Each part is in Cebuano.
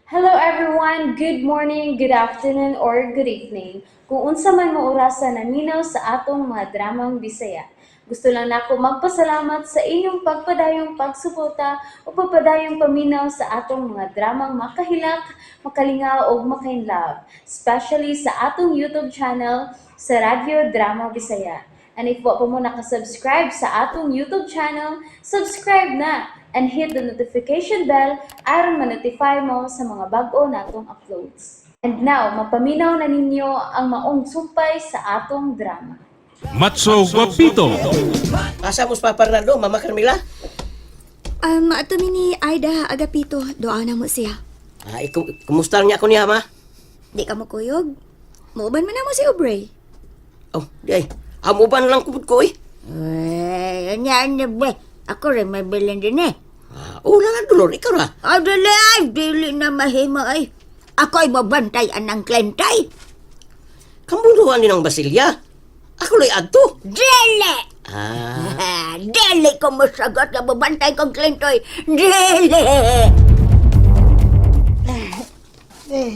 Hello everyone! Good morning, good afternoon, or good evening. Kung unsa man mo orasa naminaw sa atong mga dramang Bisaya. Gusto lang nako magpasalamat sa inyong pagpadayong pagsuporta o pagpadayong paminaw sa atong mga dramang makahilak, makalingaw ug makainlove, especially sa atong YouTube channel sa Radyo Drama Bisaya. And if wa pa mo nakasubscribe sa atong YouTube channel, subscribe na and hit the notification bell aron ma-notify mo sa mga bag-o natong uploads. And now, mapaminaw na ninyo ang maong sumpay sa atong drama. Matso Guapito. Asa mo sa Papa Ronaldo, Mama Carmela? Ato mi ni Aida Agapito, doa na mo siya. Ay, kumusta niya ako niya, ma? Di ka mo kuyog. Muuban man na mo si Aubrey. Oh, di ay. Amuban lang kubod ko, eh. Eh, anya anya be. Ako rin may bilin din eh. Ah, una nga, Dolor, ikaw na. Ay, dili ay, dili na mahima ay. Ako ay mabantay anang klentay. Kambuluhan din ang Basilya. Ako la'y adto. Dili! Ah, Dili ko masagot na babantay kong klentoy. Dili! Eh,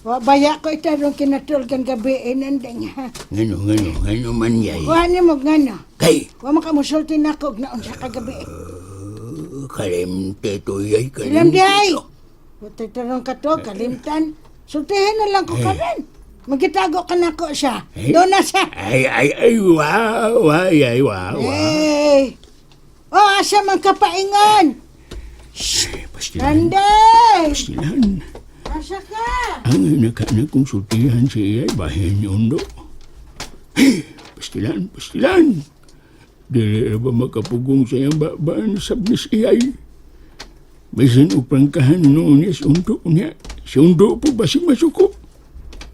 wa baya ko itarong kinatulgan gabi eh, nandang ha. Ngano, ngano, ngano man yay. Kuha ni mo ngano. Kay, Wa man ka musulti nako og naon sa kagabi. kalimte to yay, Ilam kalimte di ay. to. Wa tarong ka to, kalimtan. Sultihin na lang ko karon. Magitago ka nako siya. Eh? Doon na siya. Ay, ay, ay, wa, wa, ay, wa, wa. Eh. Oh, asa man ka paingon? Pastilan, Nanday! pastilan. Asa ka? Ang naka na kong sultihan si iyay, bahin ni Undo. Hey, pastilan, pastilan. Dili ra ba makapugong sa iyang babaan sabnis iyay? Bisan uprangkahan noon niya si Undo niya. Si Undo po ba si masuko?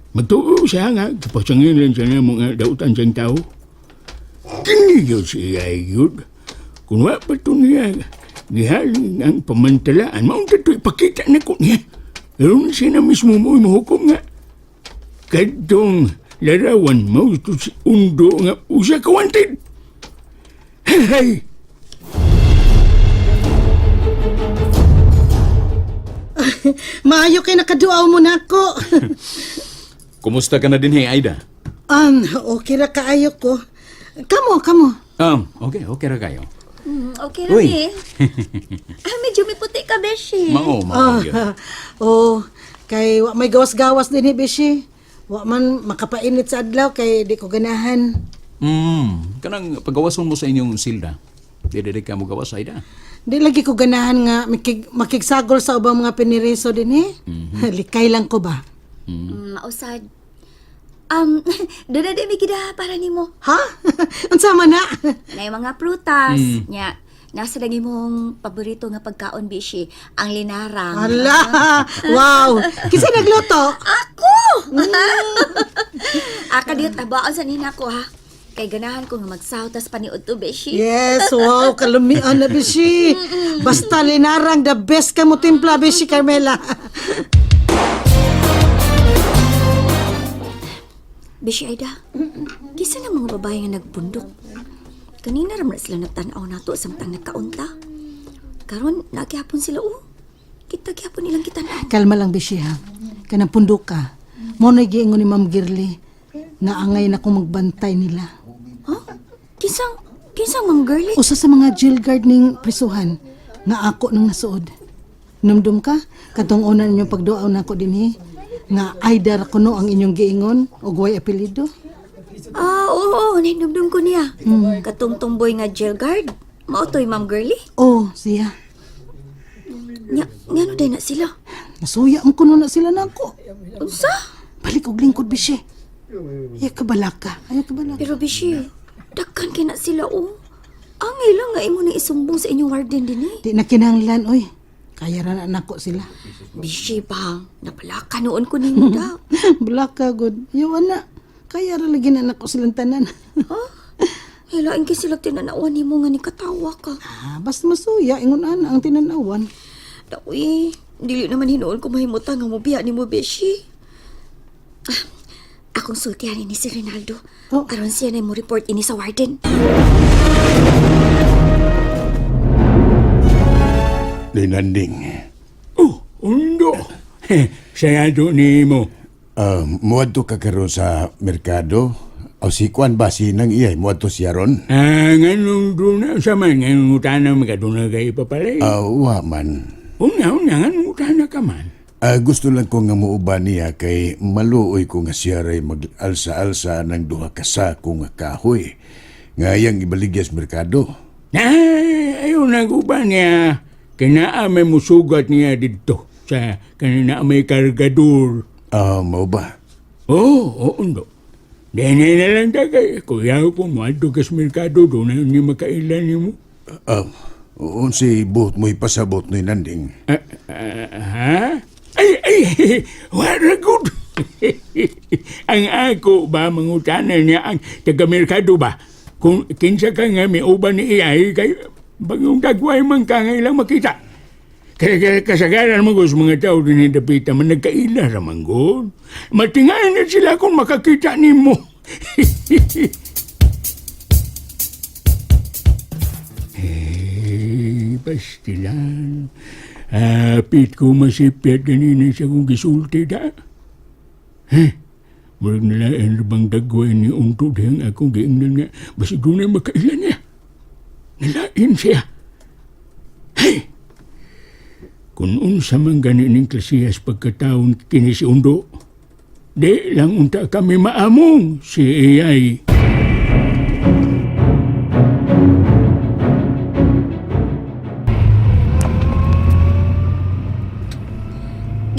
Magtuo siya nga, kapasangilan siya na mga dautan siyang tao. Kini yun si iyay yun. Kung wa pa to niya, gihalin ang pamantalaan, maunta to ipakita na ko niya. Aron siya na mismo mo mahukom nga. Kadtong larawan mo ito si Undo nga usa ka wanted. Hey! Maayo kay nakaduaw mo nako. Kumusta ka na din, hey, Aida? Okay ra kaayo ko. Kamo, kamo. Okay, okay ra kayo. Okay lang Uy. eh. Medyo may puti ka, Beshi. Mao, mao. Yun. Oh, kay wa may gawas-gawas din ni Beshi. Wa man makapainit sa adlaw kay di ko ganahan. Kanang pagawason mo sa inyong silda. Di di ka mo gawas, Aida. Di lagi ko ganahan nga makigsagol sa ubang mga piniriso din eh. Likay lang ko ba? Mausad. Doon na di mi gida para nimo. Ha? Unsa man na? Na yung mga prutas. Nya, nasa lagi mong paborito nga pagkaon, Beshi. Ang linarang. Ala, wow. Kinsa nagluto? Ako! Aka diyo, tabaan sa nina ko ha. Kay ganahan ko nga magsaw tas paniud to, Beshi. Yes, wow, kalumian na Beshi. Basta linarang the best ka mo timpla Beshi Carmela. Beshi Aida, kisa na mga babae nga nagbundok. Kanina ramna sila nagtanaw nato samtang nagkaunta. Karon nagihapon sila oh. Kita gihapon ilang kitanaw. Kalma lang Beshi ha. Kanang pundok ka. Mo na giingon ni Ma'am Girly nga angay na kong magbantay nila. Huh? Kinsang kinsang Ma'am Girly? Usa sa mga jail guard ning prisuhan nga ako nang nasuod. Numdum ka katong una ninyong pagduaw nako dinhi nga Aida ra kuno ang inyong giingon ug way apelyido. Ah, oo, oo, nahinumdum ko niya. Katong tumboy nga jail guard. Mao to'y Ma'am Girly. Oh, siya. Nya, ngano day na sila? Nasuya mo kuno na sila nako. Unsa? Balik og lingkod Beshi. Ayaw ka balaka. Ayaw ka balaka. Pero Bishi, dagkan kay na sila oh. Ang ilang nga imo ni isumbong sa inyong warden din eh. Di na kinahanglan oy. Kaya ra na nako sila. Bishi pa, napalaka noon ko nimo da. Balaka god. Ayaw ana. Kaya ra lagi na nako silang tanan. Ha? Hilain kay sila tinanawan nimo nga ni katawa ka. Ah, basta masuya ingon ana ang tinanawan. Daoy, dili naman hinuon ko mahimutan nga mobiya nimo Bishi. Ah, akong sultihan ni si Rinaldo. Oh. Aron siya na mo report ini sa warden. Dinanding. Oh, Undo. Sarado ni mo. Ah, muadto ka karon sa merkado? O si Kwan ba si nang iyay muadto siya ron? Ah, nganong duna sa man, nganong utana makaduna kay ipapalay. Ah, wa man. Una, una, nganong utana ka man. Ah, gusto lang ko nga muuban niya kay maluoy ko nga siya ray mag-alsa-alsa ng duha ka sako nga kahoy. Nga iyang ibaligya sa merkado. Na, ayaw naguban niya. Kinaa may musugat niya dito sa kanina may kargador. Ah, mao ba? Oo, oh, oo, do. Dene na lang ta kay kuya ko moadto ka sa merkado do na ni makailan nimo. Ah, unsay buot mo ipasabot ni Nanding? Ah, ah, ha? Ay, ay, wala good. Ang ako ba, mangutana niya ang taga-merkado ba? Kung kinsa ka nga may uban ni iyay, kay bagong dagway man ka nga ilang makita. Kaya kaya kasagaran mo sa mga tao din dapita man nagkaila ra man gud. Matingayan na sila kung makakita nimo. Eh, pastilan. Apit ko masipyat ganina sa kong gisulti da. Eh, murag nalain bang dagway ni unto dihang akong giingnan nga basig dunay makailan niya. Nalain siya. Hey! Kung unsa man gani ning klasiyas pagkataon kini si Undo, di lang unta kami maamong si Iyay.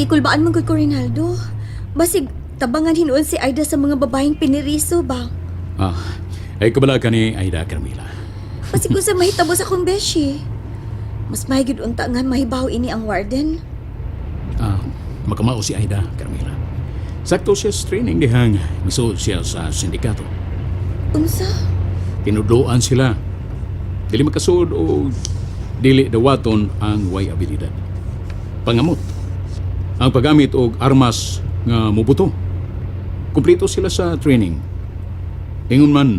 Gikulbaan man gud ko, Rinaldo. Basig tabangan hinuon si Aida sa mga babaeng piniriso ba. Ah, ay kabala ka ni Aida, Carmela. Basig ko sa mahitabo sa akong beshi. Mas mahigid unta nga mahibaw ini ang warden. Ah, makamao si Aida, Carmela. Sakto siya sa training dihang misuod siya sa sindikato. Unsa? Tinudoan sila. Dili makasuod o dili dawaton ang way abilidad. Pangamot. Ang paggamit og armas nga mubuto. Kumpleto sila sa training. Ingon man,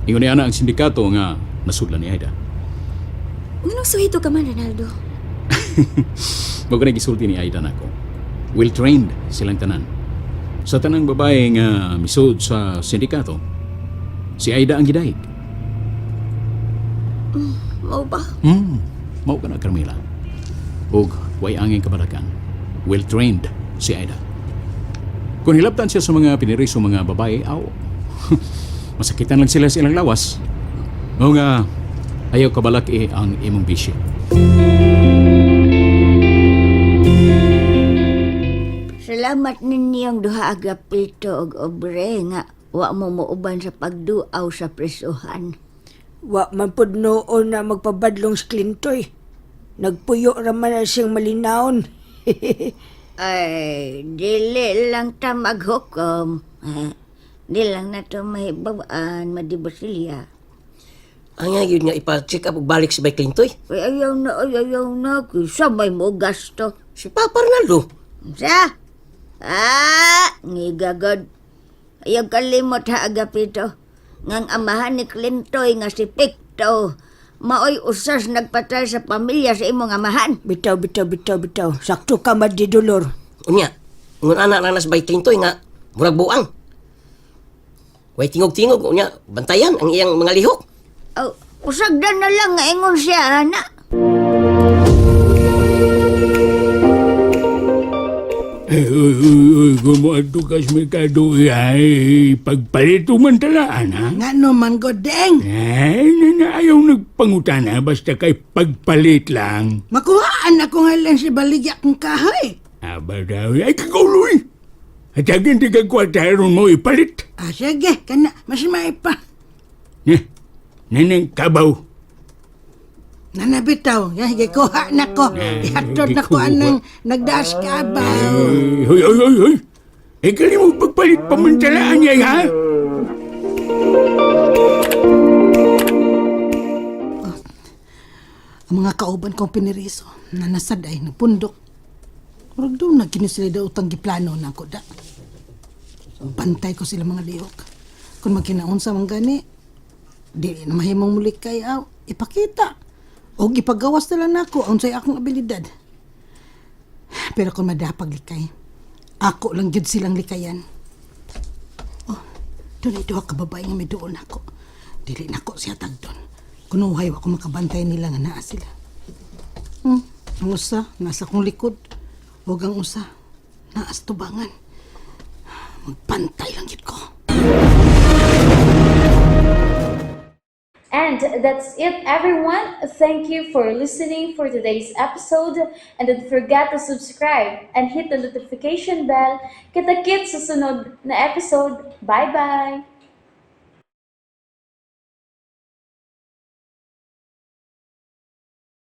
ingon ni ana ang sindikato nga nasudlan ni Aida. Nganong suhito ka man, Rinaldo? Mao na gisulti ni Aida nako. Well trained silang tanan. Sa tanang babae nga misuod sa sindikato, si Aida ang gidayeg. Mao ba? Mao ka na, Carmela. Ug way angin kabalakan. Well trained si Aida. Kung hilabtan siya sa mga piniriso mga babae, aw. Masakitan lang sila sa ilang lawas. Mao nga ayaw kabalak eh ang imong bisyo. Salamat ninyong duha Agapito og Obre nga wa mo muuban sa pagduaw sa presuhan. Wa man pud noon na magpabadlong si Clintoy. Nagpuyo ra man na siyang malinaon. Ay, dili lang ta maghukom. Eh, di lang na to mahibawaan, madibasilya. Ang yun nga ipa-check up og balik si Bay Clintoy. Ay, ayaw na, ay, ayaw na. Kisa may mo gasto. Si Papa Ronaldo. Sa? Ah, ngigagod. Ayaw kalimot ha, Agapito. Ngang amahan ni Clintoy nga si Picto. Maoy usas nagpatay sa pamilya sa imong amahan. Bitaw, bitaw, bitaw, bitaw. Sakto ka madidolor. Unya, ngun ana lang nas Bay Clintoy nga murag buang. Way tingog-tingog unya bantayan ang iyang mga lihok. Oh, usagdan na lang nga ingon siya, ana. Ay, uy, uy, uy, kung ka sa merkado, ay, pagpalito man talaan, ha? Ngano man godeng? Ay, na, ayaw nagpangutana, basta kay pagpalit lang. Makuhaan ako nga lang si baligya kong kahoy. Aba daw, ay, kagauloy! At agin di ka kwarta mo ipalit. Ah, sige, kana, mas may pa. Na, nanang kabaw. Nanabitaw, ya, gikuha na ko. Ihatod na ko anang nagdaas ka abaw. Ay, hoy, hoy, hoy, hoy! Ay, kali mo pagpalit pamantalaan niya, ha? Ang mga kauban kong piniriso, na nasad ay nagpundok. Murag doon na kini sila daw utang giplano na ako da. Bantay ko sila mga lihok. Kung magkinaunsa man gani, dili na mahimong muli kay aw, ipakita. O ipagawas na lang nako unsay akong abilidad. Pero kung madapag likay, ako lang gyud silang likayan. Oh, dunay duha ka babae nga miduol nako. Dili nako siya tagdon. Kunuhay wa ko makabantay nila nga naa sila. Ang usa nasa kong likod ug ang usa naa sa tubangan. Magbantay lang gyud ko. And that's it, everyone. Thank you for listening for today's episode. And don't forget to subscribe and hit the notification bell. Kita-kits sa sunod na episode. Bye-bye!